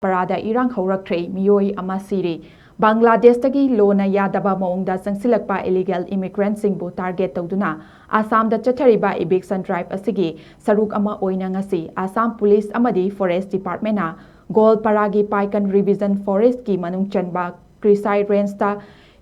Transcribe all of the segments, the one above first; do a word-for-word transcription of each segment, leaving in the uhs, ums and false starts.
ꯒꯣꯜꯄꯥꯔꯥꯗ ꯏꯔꯥꯡ ꯍꯧꯔꯛꯈ꯭ꯔꯦ, ꯃꯤꯑꯣꯏ ꯑꯃ ꯁꯤꯔꯦ꯫ ꯕꯪꯒ꯭ꯂꯥꯗꯦꯁꯇꯒꯤ ꯂꯣꯅ ꯌꯥꯗꯕ ꯃꯑꯣꯡꯗ ꯆꯪꯁꯤꯜꯂꯛꯄ illegal immigrantꯁꯤꯡꯕꯨ target ꯇꯧꯗꯨꯅ ꯑꯁꯥꯝꯗ ꯆꯠꯊꯔꯤꯕ eviction drive ꯑꯁꯤꯒꯤ ꯁꯔꯨꯛ ꯑꯃ ꯑꯣꯏꯅ ꯉꯁꯤ ꯑꯁꯥꯝ ꯄꯨꯂꯤꯁ ꯑꯃꯗꯤ forest departmentꯅ ꯒꯣꯜꯄꯥꯔꯥꯒꯤ ꯄꯥꯏꯀꯟ revision forestꯀꯤ ꯃꯅꯨꯡ ꯆꯟꯕ ꯀ꯭ꯔꯤꯁꯥꯏ rangeꯇ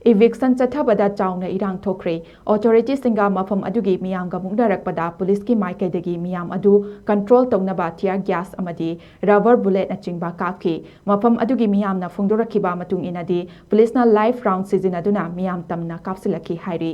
eviction ꯆꯠꯊꯕꯗ ꯆꯥꯎꯅ ꯏꯔꯥꯡ ꯊꯣꯛꯈ꯭ꯔꯦ꯫ Authorityꯁꯤꯡꯒ ꯃꯐꯝ ꯑꯗꯨꯒꯤ ꯃꯤꯌꯥꯝꯒ ꯃꯨꯛꯅꯔꯛꯄꯗ ꯄꯨꯂꯤꯁꯀꯤ ꯃꯥꯏꯀꯩꯗꯒꯤ ꯃꯤꯌꯥꯝ ꯑꯗꯨ control ꯇꯧꯅꯕ tear gas ꯑꯃꯗꯤ rubber bulletꯅꯆꯤꯡꯕ ꯀꯥꯞꯈꯤ꯫ ꯃꯐꯝ ꯑꯗꯨꯒꯤ ꯃꯤꯌꯥꯝꯅ ꯐꯣꯡꯗꯣꯔꯛꯈꯤꯕ ꯃꯇꯨꯡ ꯏꯟꯅꯗꯤ, ꯄꯨꯂꯤꯁꯅ live round ꯁꯤꯖꯤꯟꯅꯗꯨꯅ ꯃꯤꯌꯥꯝ ꯇꯝꯅ ꯀꯥꯞꯁꯤꯜꯂꯛꯈꯤ ꯍꯥꯏꯔꯤ꯫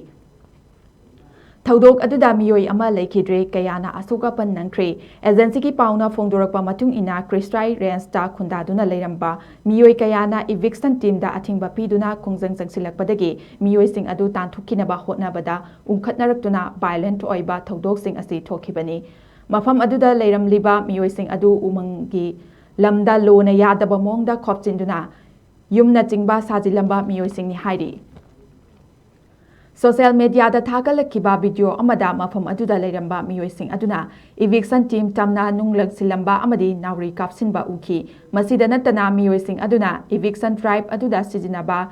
ꯊꯧꯗꯣꯛ ꯑꯗꯨꯗ ꯃꯤꯑꯣꯏ ꯑꯃ ꯂꯩꯈꯤꯗ꯭ꯔꯦ, ꯀꯌꯥꯅ ꯑꯁꯣꯛ ꯑꯄꯟ ꯅꯪꯈ꯭ꯔꯦ꯫ Agencyꯒꯤ ꯄꯥꯎꯅ ꯐꯣꯡꯗꯣꯔꯛꯄ ꯃꯇꯨꯡ ꯏꯟꯅ, ꯀ꯭ꯔꯤꯁꯥꯏ rangeꯇ ꯈꯨꯟꯗꯥꯗꯨꯅ ꯂꯩꯔꯝꯕ ꯃꯤꯑꯣꯏ ꯀꯌꯥꯅ eviction teamꯗ ꯑꯊꯤꯡꯕ ꯄꯤꯗꯨꯅ ꯈꯣꯡꯖꯪ ꯆꯪꯁꯤꯜꯂꯛꯄꯗꯒꯤ ꯃꯤꯑꯣꯏꯁꯤꯡ ꯑꯗꯨ ꯇꯥꯟꯊꯣꯛꯈꯤꯅꯕ ꯍꯣꯠꯅꯕꯗ ꯎꯪꯈꯠꯅꯔꯛꯇꯨꯅ violent ꯑꯣꯏꯕ ꯊꯧꯗꯣꯛꯁꯤꯡ ꯑꯁꯤ ꯊꯣꯛꯈꯤꯕꯅꯤ꯫ ꯃꯐꯝ ꯑꯗꯨꯗ ꯂꯩꯔꯝꯂꯤꯕ ꯃꯤꯑꯣꯏꯁꯤꯡ ꯑꯗꯨ ꯎꯃꯪꯒꯤ ꯂꯝꯗ ꯂꯣꯅ ꯌꯥꯗꯕ ꯃꯑꯣꯡꯗ ꯈꯣꯞꯆꯤꯟꯗꯨꯅ ꯌꯨꯝꯅꯆꯤꯡꯕ ꯁꯥꯖꯤꯜꯂꯝꯕ ꯃꯤꯑꯣꯏꯁꯤꯡꯅꯤ ꯍꯥꯏꯔꯤ꯫ Social mediaꯗ ꯊꯥꯒꯠꯂꯛꯈꯤꯕ video ꯑꯃꯗ ꯃꯐꯝ ꯑꯗꯨꯗ ꯂꯩꯔꯝꯕ ꯃꯤꯑꯣꯏꯁꯤꯡ ꯑꯗꯨꯅ eviction team ꯇꯝꯅ ꯅꯨꯡ ꯂꯪꯁꯤꯜꯂꯝꯕ ꯑꯃꯗꯤ ꯅꯥꯎꯔꯤ ꯀꯥꯞꯁꯤꯟꯕ ꯎꯈꯤ꯫ ꯃꯁꯤꯗ ꯅꯠꯇꯅ, ꯃꯤꯑꯣꯏꯁꯤꯡ ꯑꯗꯨꯅ eviction drive ꯑꯗꯨꯗ ꯁꯤꯖꯤꯟꯅꯕ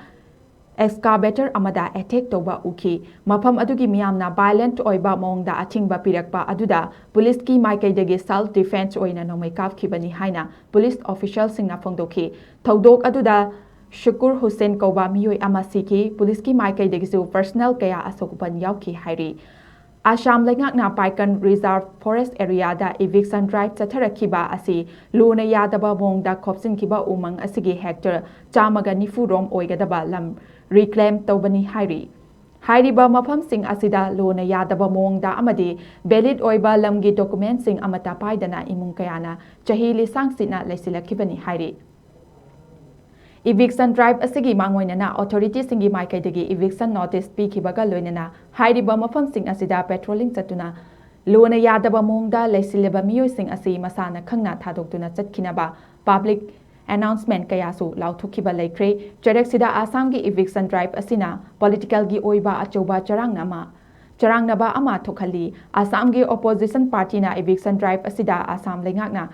excavator ꯑꯃꯗ attack ꯇꯧꯕ ꯎꯈꯤ꯫ ꯃꯐꯝ ꯑꯗꯨꯒꯤ ꯃꯤꯌꯥꯝꯅ violent ꯑꯣꯏꯕ ꯃꯑꯣꯡꯗ ꯑꯊꯤꯡꯕ ꯄꯤꯔꯛꯄ ꯑꯗꯨꯗ ꯄꯨꯂꯤꯁꯀꯤ ꯃꯥꯏꯀꯩꯗꯒꯤ self defence ꯑꯣꯏꯅ ꯅꯣꯡꯃꯩ ꯀꯥꯞꯈꯤꯕꯅꯤ ꯍꯥꯏꯅ ꯄꯨꯂꯤꯁ officialꯁꯤꯡꯅ ꯐꯣꯡꯗꯣꯛꯈꯤ꯫ ꯊꯧꯗꯣꯛ ꯑꯗꯨꯗ ꯁꯨꯀꯨꯔ ꯍꯨꯁꯦꯟ ꯀꯧꯕ ꯃꯤꯑꯣꯏ ꯑꯃ ꯁꯤꯈꯤ꯫ ꯄꯨꯂꯤꯁꯀꯤ ꯃꯥꯏꯀꯩꯗꯒꯤꯁꯨ personnel ꯀꯌꯥ ꯑꯁꯣꯛ ꯑꯄꯟ ꯌꯥꯎꯈꯤ ꯍꯥꯏꯔꯤ꯫ ꯑꯁꯥꯝ ꯂꯩꯉꯥꯛꯅ ꯄꯥꯏꯀꯟ reserve forest areaꯗ eviction drive ꯆꯠꯊꯔꯛꯈꯤꯕ ꯑꯁꯤ ꯂꯣꯅ ꯌꯥꯗꯕ ꯃꯑꯣꯡꯗ ꯈꯣꯞꯆꯤꯟꯈꯤꯕ ꯎꯃꯪ ꯑꯁꯤꯒꯤ hectare ꯆꯥꯝꯃꯒ ꯅꯤꯐꯨ ꯔꯣꯝ ꯑꯣꯏꯒꯗꯕ ꯂꯝ reclaim ꯇꯧꯕꯅꯤ ꯍꯥꯏꯔꯤ꯫ ꯍꯥꯏꯔꯤꯕ ꯃꯐꯝꯁꯤꯡ ꯑꯁꯤꯗ ꯂꯣꯅ ꯌꯥꯗꯕ ꯃꯑꯣꯡꯗ ꯑꯃꯗꯤ valid ꯑꯣꯏꯕ ꯂꯝꯒꯤ documentꯁꯤꯡ ꯑꯃꯠꯇ ꯄꯥꯏꯗꯅ ꯏꯃꯨꯡ ꯀꯌꯥꯅ ꯆꯍꯤ ꯂꯤꯁꯥꯡ ꯁꯤꯠꯅ ꯂꯩꯁꯤꯜꯂꯛꯈꯤꯕꯅꯤ ꯍꯥꯏꯔꯤ꯫ Eviction drive ꯑꯁꯤꯒꯤ ꯃꯥꯡꯑꯣꯏꯅꯅ authorityꯁꯤꯡꯒꯤ ꯃꯥꯏꯀꯩꯗꯒꯤ eviction notice ꯄꯤꯈꯤꯕꯒ ꯂꯣꯏꯅꯅ ꯍꯥꯏꯔꯤꯕ ꯃꯐꯝꯁꯤꯡ ꯑꯁꯤꯗ patrolling ꯆꯠꯇꯨꯅ ꯂꯣꯅ ꯌꯥꯗꯕ ꯃꯑꯣꯡꯗ ꯂꯩꯁꯤꯜꯂꯤꯕ ꯃꯤꯑꯣꯏꯁꯤꯡ ꯑꯁꯤ ꯃꯁꯥꯅ ꯈꯪꯅ ꯊꯥꯗꯣꯛꯇꯨꯅ ꯆꯠꯈꯤꯅꯕ public announcement ꯀꯌꯥꯁꯨ ꯂꯥꯎꯊꯣꯛꯈꯤꯕ ꯂꯩꯈ꯭ꯔꯦ꯫ ꯆꯩꯔꯛꯁꯤꯗ ꯑꯁꯥꯝꯒꯤ eviction drive ꯑꯁꯤꯅ politicalꯒꯤ ꯑꯣꯏꯕ ꯑꯆꯧꯕ ꯆꯔꯥꯡꯅ ꯑꯃ, ꯆꯔꯥꯡꯅꯕ ꯑꯃ ꯊꯣꯛꯍꯜꯂꯤ꯫ ꯑꯁꯥꯝꯒꯤ opposition partyꯅ eviction drive ꯑꯁꯤꯗ ꯑꯁꯥꯝ ꯂꯩꯉꯥꯛꯅ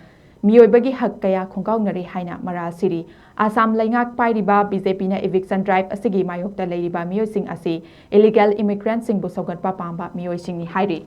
ꯃꯤꯑꯣꯏꯕꯒꯤ ꯍꯛ ꯀꯌꯥ ꯈꯣꯡꯒꯥꯎꯅꯔꯤ ꯍꯥꯏꯅ ꯃꯔꯥꯜ ꯁꯤꯔꯤ꯫ ꯑꯁꯥꯝ ꯂꯩꯉꯥꯛ ꯄꯥꯏꯔꯤꯕ ꯕꯤ ꯖꯦ ꯄꯤꯅ eviction drive ꯑꯁꯤꯒꯤ ꯃꯥꯌꯣꯛꯇ ꯂꯩꯔꯤꯕ ꯃꯤꯑꯣꯏꯁꯤꯡ ꯑꯁꯤ illegal immigrantꯁꯤꯡꯕꯨ ꯁꯧꯒꯠꯄ ꯄꯥꯝꯕ ꯃꯤꯑꯣꯏꯁꯤꯡꯅꯤ ꯍꯥꯏꯔꯤ꯫